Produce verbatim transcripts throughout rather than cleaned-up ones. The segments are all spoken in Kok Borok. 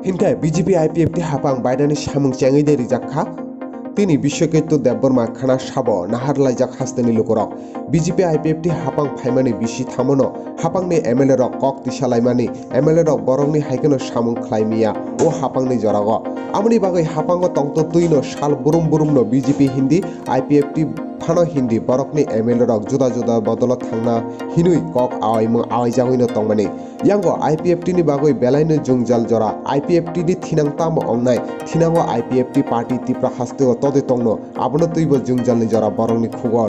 Hinkhe B J P I P F T hapang bainani samung chengwi de rijak kha. Tini Biswaketu Debbarma khana sabo nahar laijak hasteni lukurok. B J P I P F T hapang phaimani bisi thamono hapangni M L A rok kok tisa laimani, M L A rok borokni hai kheno samung khlai miya o hapangni jorago. Amoni bagwi hapango tongtotwino sal brum brumno B J P hindi, I P F T phano hindi borokni M L A rok juda juda bodolo thangna hinwi kok awaimung awaijagwino tongmani. Yango I P F T ni bagwi belaino jwngjal jora, I P F T ni thinang tamo ongnai, thinango I P F T party Tipra hasteo todwi tongno, abono twibo jwngjalni jora borokni khugo.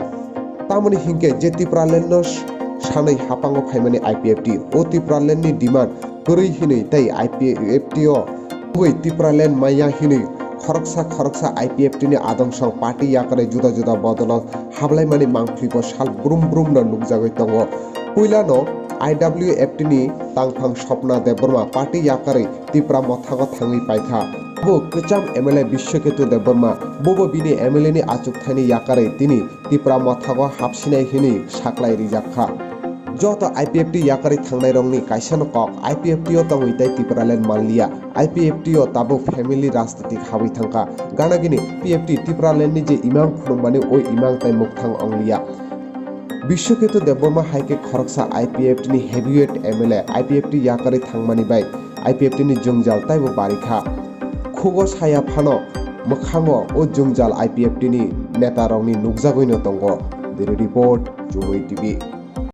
Tamoni hinkhe je Tipraland no s-, sanwi hapango phaimani I P F T, o Tipraland ni demand kwrwi hinwi tei I P F T o Twi Tipraland maya hinwi khoroksa khoroksa I P F T ni adong song party yakarwi juda juda bodolo hablaimani mangphibo sal brum brum no nukjagwi tongo. Puilano I W F T ni tangphang Swapna Debbarma party yakarwi Tipra Mothago thangwi paikha. Bo kwcham M L A Biswaketu Debbarma, bobo bini M L A ni achukthani yakarwi tini Tipra Mothago hapsinai hinwi saklai rijak kha. Joto I P F T yakarwi thangnairokni kaisano kok, I P F T o tongwi tei Tipraland manliya, I P F T o tabuk family rajnitik habwi thangkha. Ganagini P F T Tipraland ni je imang phunukmani o imang tai mukthang ongliya. Biswaketu Debbarma hai khe khoroksa I P F T ni heavyweight M L A, I P F T yakarwi thangmani bai I P F T ni jwngjal taibo barikha. Khugo saya phano mwkhango o jwngjal I P F T ni netarokni nukjagwino tongo. Bureau Report, Chumui T V.